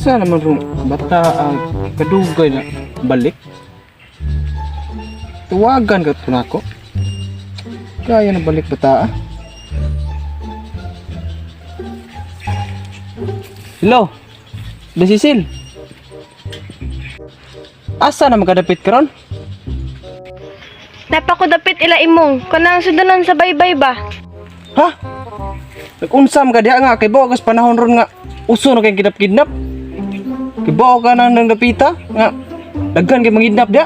Asa naman rong bata ang kadugay na balik? Tuwagan ka to nako. Kaya na balik bata ah. Hello. Desisil. Asa na makadapit karon? Napakudapit ila imong kanang sudanan sa baybay ba? Ha? Nag-unsa man ka diha nga kay bawo kas panahon ron nga uso na kay kidnap-kidnap. Kay bawo ka na nang dapita nga daghan kay mangidnap diha.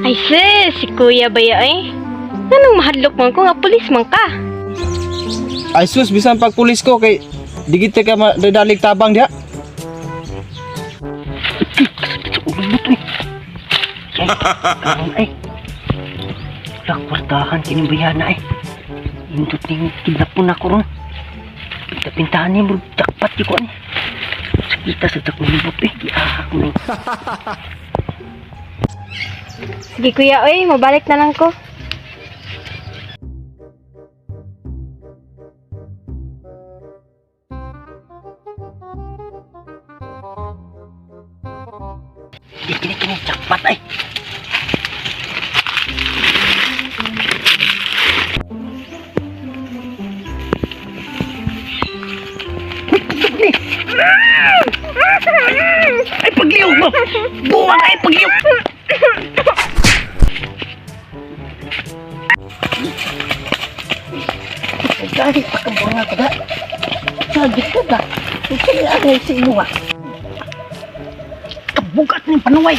Ay sis, si kuya ba ya eh? Nganong mahadlok man ko nga pulis man ka? Ay sus, bisan pag pulis ko kay di kita ka madalig tabang diha. Karon ay. Wala kwartahan kini bayana ay. Indot ning kidnapon ako ron. Pinta-pintahan ni murag jackpot di ko ani. Sakita sa jak nilibot eh. Giahak mo ni. Sige kuya oy, mabalik na lang ko. Di kini kini jackpot ay. Uy, tutok ni. Ay, pagliyog mo! Buwang ay, pagliyog! Ay, gani pa kang buwang ka ba? Sagit ka ba? Sige, angay sa imo ah. Kabugat ng panuway!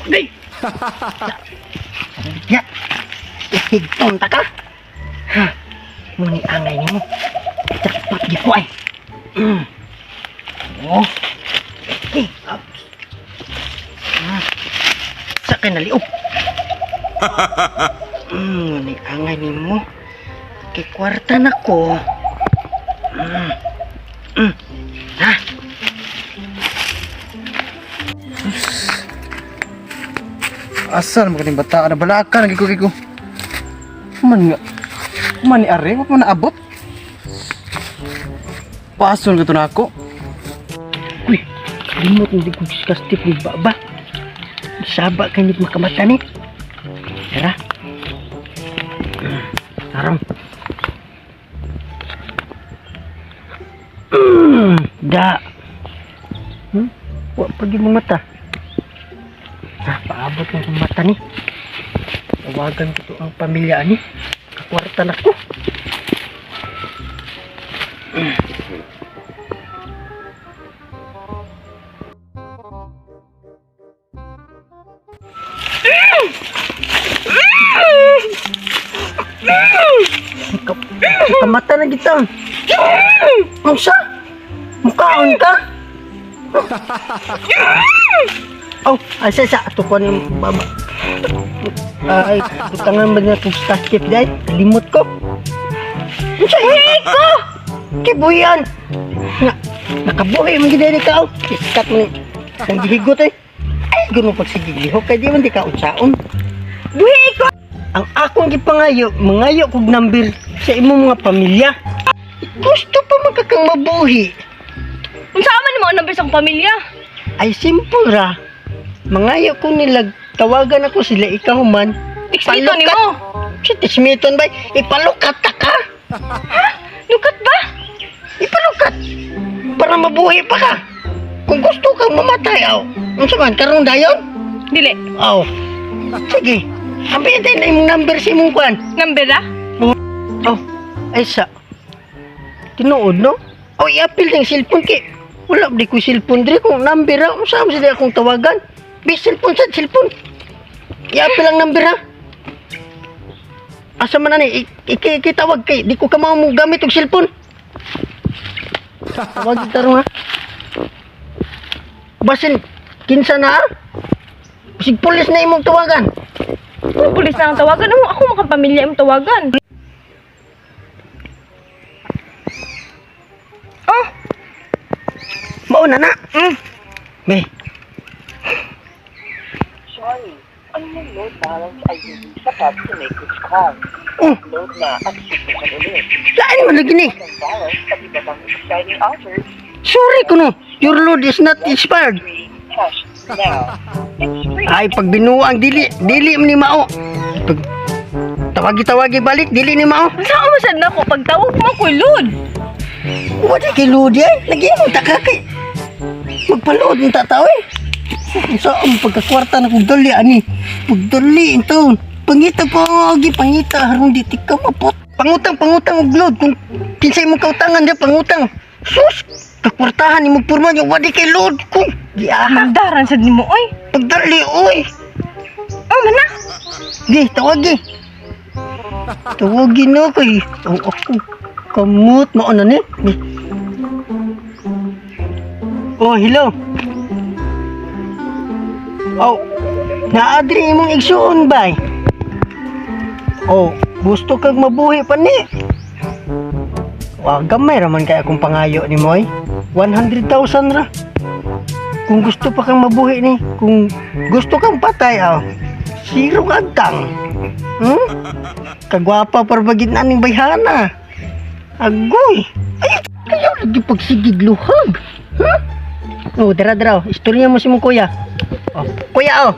Bagay! Ya! Ihigton ta ka! Ha? Muni angay nimo. Jackpot gi ko ay. Oh. Eh, ah. Ah. Sa kay naliop. Muni angay nimo. Kay kwarta na ko. Ha? Asa naman kaning bata na balakan lagi ko kay ko. Man nga. Man ni are, wa man naabot. Pason ka to nako. Uy, limot hindi ko disgustive ni baba. Saba kay nit makamata ni. Tara. Tarong. Da. Wa pa gyud mata. Ah, paabot ng mata ni. Tawagan ko to ang pamilya ani. Kakwarta na ko. Kamata na kita. Unsa? Mukaon ka? Oh, asa sa ato ko ni baba. Ay, butangan ba niya itong staff day? Limot ko. Unsa ko? Kibuyan. Nga, nakabuhi man gid ni ka. Oh. Iskat mo ni. Ang gihigot eh. Ay, guno pagsigig lihok kay di man di ka unsaon. Buhi ko! Ang akong gipangayo, mangayo kog number sa imong mga pamilya. Gusto pa man ka kang mabuhi. Unsa man mo ang number sa akong pamilya? Ay simple ra. Mangayo ko nila tawagan ako sila ikaw man. Tiksmito nimo. Si Tismiton bay, ipalukat ta ka. Lukat ba? Ipalukat para mabuhi pa ka. Kung gusto kang mamatay aw. Unsa man karon dayon? Dili. Aw. Sige. Ambi tayo na imong number sa imong kwan. Number ah? Oh, ay sa. Tinuod no? Oh, i-appeal ng cellphone kay wala di ko cellphone diri kung number ra unsa man sila akong tawagan. Bi cellphone sa cellphone. I-appeal ang number ha. Asa man ani ikitawag kay di ko kamao mo gamit og cellphone. Tawag tarong ha. Basin kinsa na ah? Sig pulis na imong tawagan. Kung pulis na ang tawagan, ako, ako makang pamilya imong tawagan. Oh, Mauna na. Me. Sorry, ang iyong load balance ay hindi sapat to make this call. Oh, Load na at subukan ulit. lain man lagi ni. Ang balance at iba pang exciting offers. Sorry ko no. Your load is not expired. Hash now. It's free. Ay, pag binuang dili, dili man ni mao. Pag tawagi-tawagi balik, dili ni mao. Unsa ka man sad nako pagtawag mo ko load. Wala kay load yan. Lagi mo taka kay. Magpaload ng tataw eh. Sa ang pagkakwarta na kong dali ani. Pagdali ito. Pangita pa agi pangita harong di tika mapot. Pangutang pangutang og load kung kinsay mo kautangan dia pangutang. Sus, kakwartahan ni purma niya wadi kay load kung giaha. Magdaran sad nimo oy. Pagdali oy. Oh man na. Gi, tawagi. Tawagi na kay. Oh, ako. Kamot mo ano ni? Gi. Oh, hello. Oh, naadri imong igsuon bay. Oh, gusto kag mabuhi pa ni. Wa gamay ra man kay akong pangayo ni Moy. 100,000 ra. Kung gusto pa kang mabuhi ni, kung gusto kang patay, aw. Zero kagtang. Hmm? Kagwapa para bagit na ning bayhana. Agoy. Ay, ayaw lagi pagsigig luhag. Huh? Oh, dara dara. Oh. Istorya mo si mong kuya. Oh, kuya oh.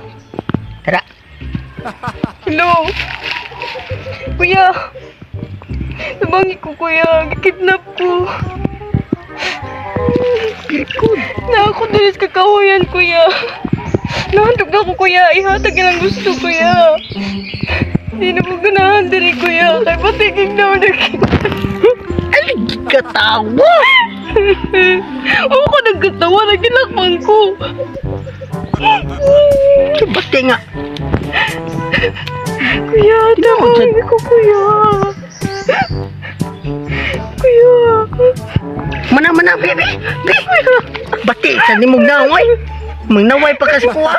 Tara. Hello. Kuya. Nabangi ko kuya, gikidnap ko. Na ako diri sa kakahuyan kuya. Nahandog na ako kuya, ihatag ilang gusto kuya. Di na mo ganahan diri kuya, kay patigig na ako Ay, katawa. Oo ko nagkatawa, nagilakman ko. Basta nga. Kuya, tabangin ko kuya. Kuya. Mana mana baby. Baby. Bati sa nimog naway. Mangnaway pa kasi kuha.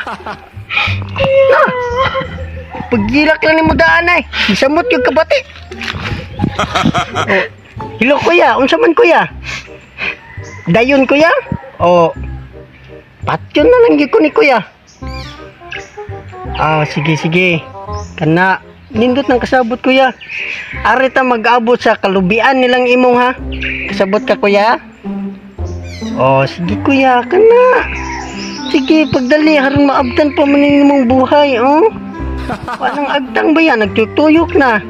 Na. Paggilak lang nimo daan ay. Isamot yung kabati. Oh. Hello kuya, unsa man kuya? Dayon kuya? O patyon na lang gyud ko ni kuya. Ah, sige sige. Kana nindot ng kasabot kuya. Ari ta mag-abot sa kalubian nilang imong ha. Kasabot ka kuya? Oh, sige kuya, kana. Sige, pagdali haron maabtan pa man imong buhay, oh. Walang agtang ba yan? Nagtutuyok na.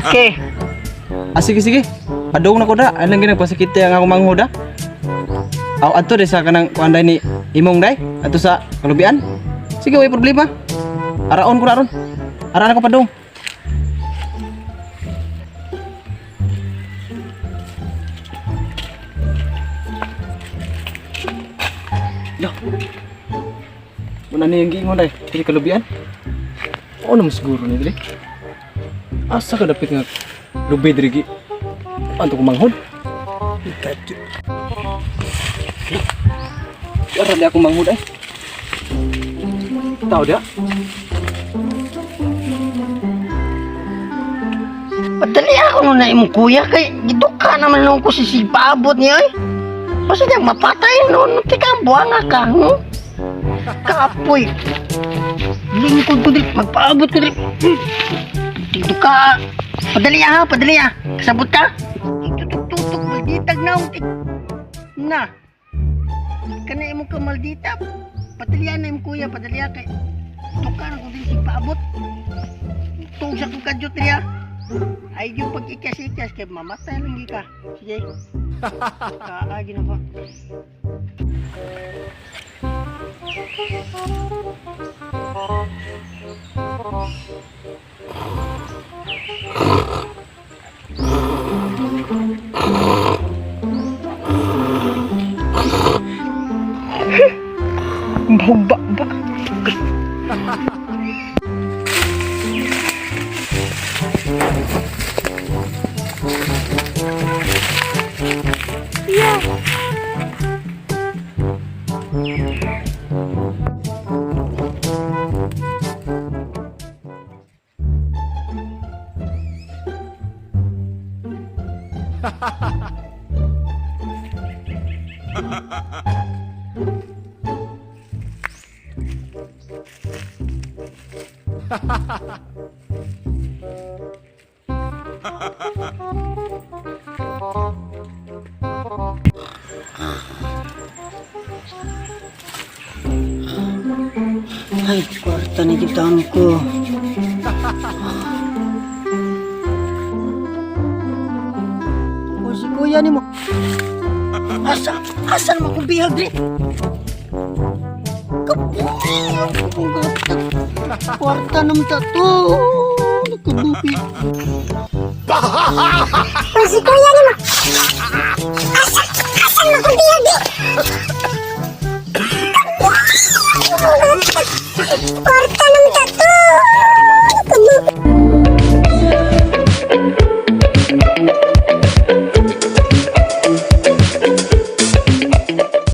Okay. Ah, sige sige. Padung na ko da. Anong ginagpasakit ang akong manghod ah. Aw adto di sa kanang kuan day ni imong day adto sa kalubian. Sige, way problema. Araon ko na ron. Ara na ko padung. Ya. Muna ni yung giingon day, dili kalubian. Oo naman siguro ni dili. Asa ka dapit nga lubi diri gi. Anto ko manghod. Ara di ako manghod ay. Tao dia. Padali ako nun na imong kuya kay giduka naman nung ko si paabot niya ay. Basta niya mapatay noon, tika ang buwanga ka, hmm? Kapoy. Lingkod ko diri, magpaabot ko diri. Duka. Padali ah, padali ah. Kasabot ka? Tutok-tutok, malditag na. Na. Kana imong ka maldita. Padali na imong kuya, padali ah, kay duka na ko diri si paabot. Tug sa kong kadyot diri ah. Ay, yung pag-ikas-ikas, kay mamatay lang ka. Sige. Kaagi na ko. Bahugba ba? Ay, kwarta na gitaan ko. O si kuya ni mo. Asa, asa naman kong bihag dre? Kwarta naman ta to. Nakabuhi. O si kuya nimo. Asa, asa man kong bihag di?